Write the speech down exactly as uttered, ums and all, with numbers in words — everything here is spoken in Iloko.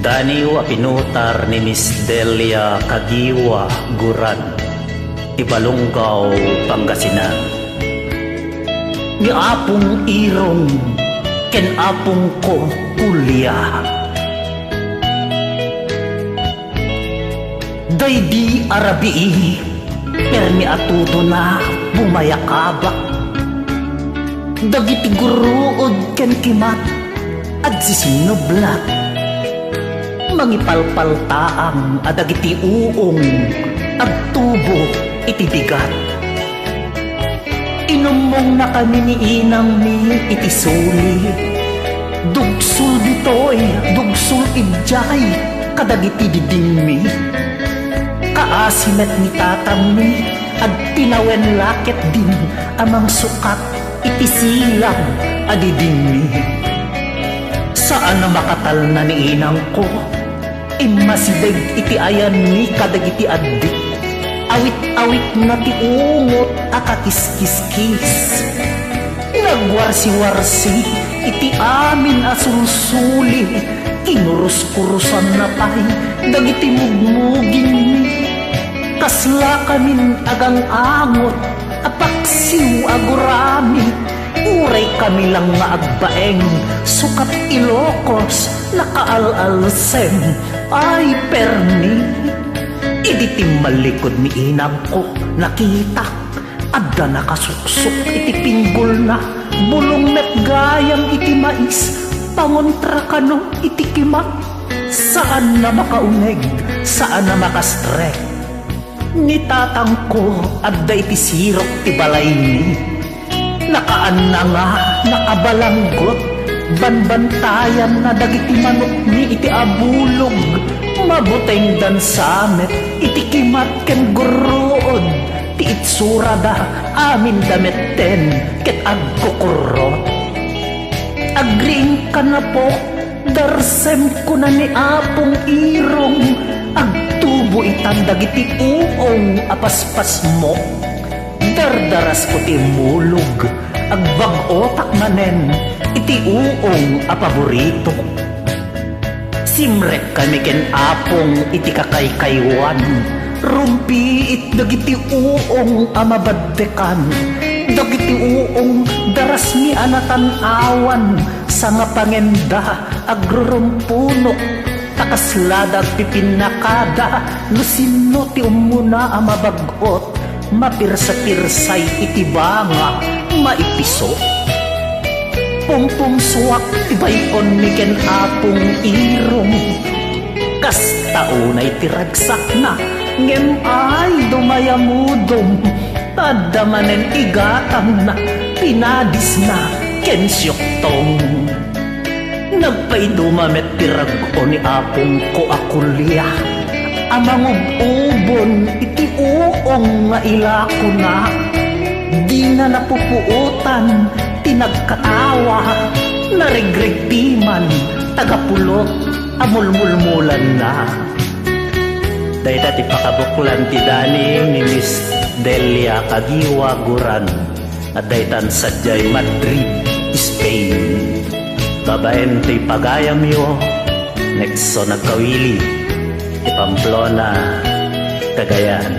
Daniw a pinutar ni Miss Delia Kagiwa Guran, ti Balongaw, Pangasinan. Ni Apong Irong ken Apongko Kulia. Daydi a rabii, permi a tudona bumayakabak. Dagiti guruod ken kimat agsisinublat. Mangipalpaltaang a dagiti uong agtubo iti bigat. Inummongna kami ni inangmi iti suli. Dugsul ditoy, dugsul idiay, kadagiti didingmi. Kaasi met ni tatangmi, agtinawen la ketdin a mangsukat iti silang a didingmi. Saan a makatalna ni inangko, immasideg iti ayanmi kadagiti addik. Awit-awitna ti ungot a kakiskiskis. Nagwarsiwarsi iti amin a sulsuli, kinuruskurusanna pay dagiti mugmugingmi. Kaslakamin agang-angot a paksiw a gurami, uray kami lang nga agbaeng, sukat Ilocos, nakaal-alsem, ay permi. Idi timmallikud ni inangko, nakitak, adda nakasuksok iti pinggolna, bulong met gayam iti mais, pangontra kano iti kimat. Saan a makauneg, saan a makastrek. Ni tatangko adda iti sirok ti balaymi. Nakaannanga, nakabalanggot, banbantayanna dagiti manokmi iti abulog. Mabutengdan sa met iti kimat ken gurruod ti itsurada, aminda metten ket agkukurrot. Agriingkan a pok, darsem, kuna ni Apong Irong, agtubo itan dagiti uong a paspasmok. Dardarasko ti immulog, agbag-otak manen iti uong a paboritok. Simrek kami ken Apong iti kakaykaywan, rumpiit dagiti uong a mabaddekan, dagiti uong darasmi a natan-awan, sangapangenda, agrurumpunok, ta kaslada agpipinnakada no sinno ti ummuna a mabag-ot, mapirsapirsa iti banga, maipiso. Pumpumsuak ti bay-onmi ken Apong Irong. Kasta unay ti ragsakna, ngem ay dumayamudom. Adda manen igatangna, pinadisna, ken siuktong. Nagpaiduma met ti rag-o ni apongko a Kulia a mangub-ubon iti uong nga ilakona. Dina napupuotan ti nagkatawa, naregregtiman, tagapulot a mulmulmulanna. Dayta ti pakabuklan ti dani ni Miss Delia Kagiwa Guran. Adda itan sadiay Madrid, Spain. Babaen toy pagayamyo, Nexon Agkawili, ti Pamplona, Cagayan.